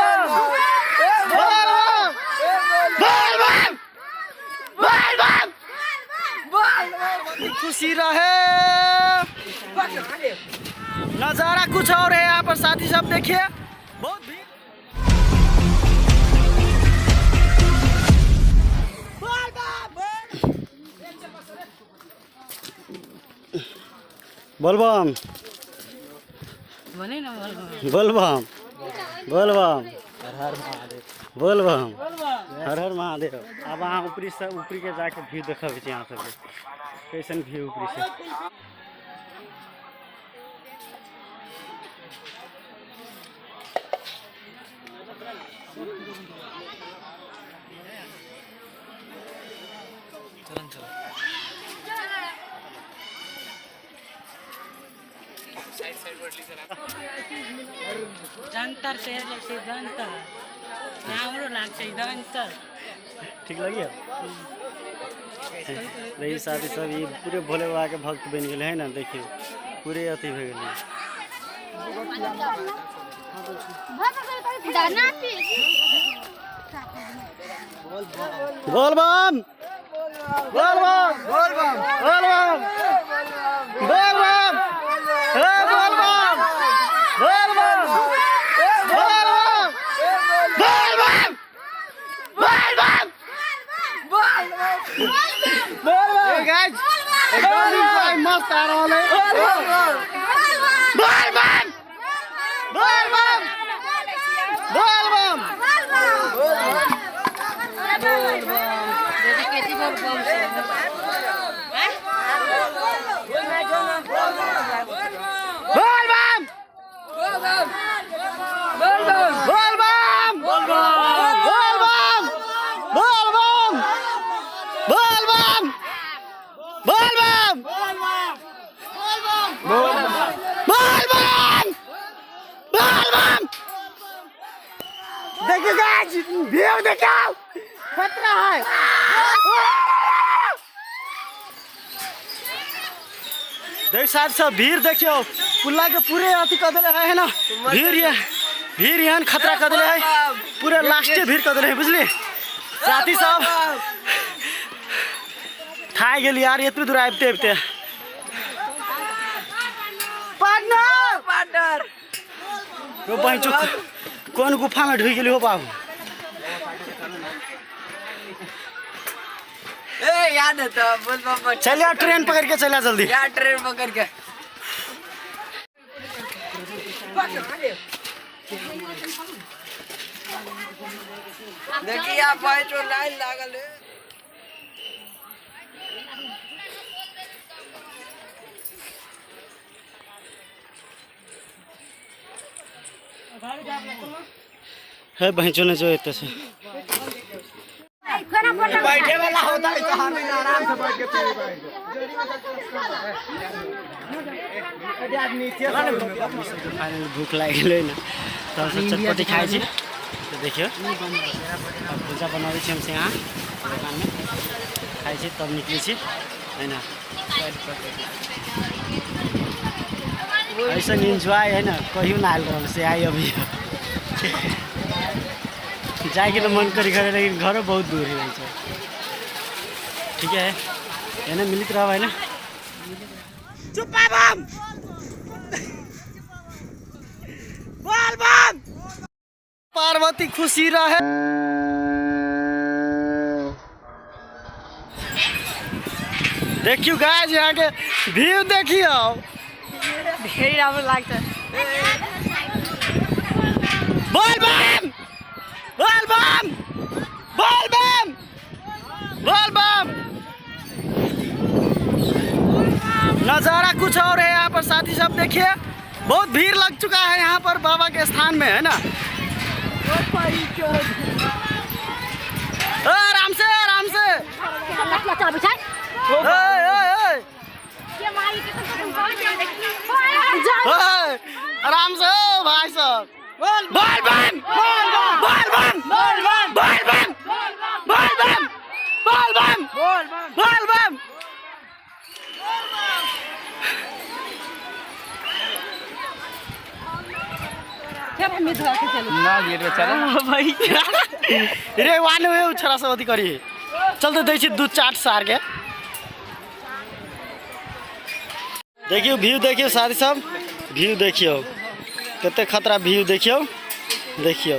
बम बोल बम बोल बम बोल बम खुशी रहे। नजारा कुछ और है यहाँ पर साथी सब, देखिए बहुत भीड़। बोलबम बोलबम बोलबम बोलबम हर हर महादेव। अब अहाँ ऊपरी से ऊपरी के जाके व्यू देखबै छी अहाँ सबके, कैसन व्यू ऊपरी से। जंतर से छै जंतर, राम्रो लाग्छ जंतर। ठीक लगी? रही साथी सब ई पूरे भोले बाबा के भक्त बनि गेलै है ना। देखियौ पूरे अथी भए गेलै। बोल बम बोल बम बोल बम बोल बम बोल बम हे बोल बम बोल बम बोल बम बोल बम बोल बम बोल बम। गाइस एकदम एंजॉय मस्त आ रहल है। बोल बम बोल बम बोल बम। बोल बम बोल बम बोल बम बोल बम बोल बम बोल बम बोल बम बोल बम। देखिए गाइस व्यू देखियो, खतरा है। देख साहब सब भीड़ देखियो, पुल्ला के पूरे अथी कर देले है ना। भीड़ ये भीड़ एहन खतरा कर देले है, पूरे लास्टे भीड़ कर देले है बुझली साथी सब। थाकि गेली यार एतबी दूर आबिते आबिते। पार्टनर पार्टनर यो बहिँचो कोन गुफा में ढुकि गेली हो बाबू। ए याद है तो बोल बम। चल यार ट्रेन पकड़ के चला जल्दी। यार ट्रेन पकड़ के। देखिए आप भाई जो लाइन लागल है। है बहिँचो ने जो एतऽ से बैठे वाला होता है तो हम आराम से बैठ के फाइनल भूख लागि गेलै ने, तब सब चटपटी खाइ छी। तऽ देखियौ अब भुजा बनाबै छी हमसब यहाँ दोकानमे, खाइ छी तब निकलै छी है ना। ऐसा इन्जॉय है ना कहियो ना आयल रहल से आई अभी जाइके तऽ मन करी करे, लेकिन घरो बहुत दूर है। ठीक है है ना, मिलित रहो है ना। चुप्पा बम बोल बम पार्वती खुशी रहे। देखियो गाइस यहाँ के व्यू देखियो, धेरै राम्रो लाग्छ। बोल बम बोल बम बोल बम बोल बम। नजारा कुछ और है यहाँ पर साथी सब, देखिए बहुत भीड़ लग चुका है यहाँ पर बाबा के स्थान में है ना। आराम से आराम से। ओए, ओए, ओए। ओए, आराम से ओ भाई साहब। बोल बम बोल बम बोल बम बोल बम बोल बम बोल बम बोल बम। फिर हम धोआ के चलू। ना गेट पे चल। भाई रे वान वे छोरा सब अथी करी। चल तो दै छी दू चाट सार के। देखियो व्यू, देखियो साथी सब व्यू, देखियो कते खतरा व्यू, देखियो देखियो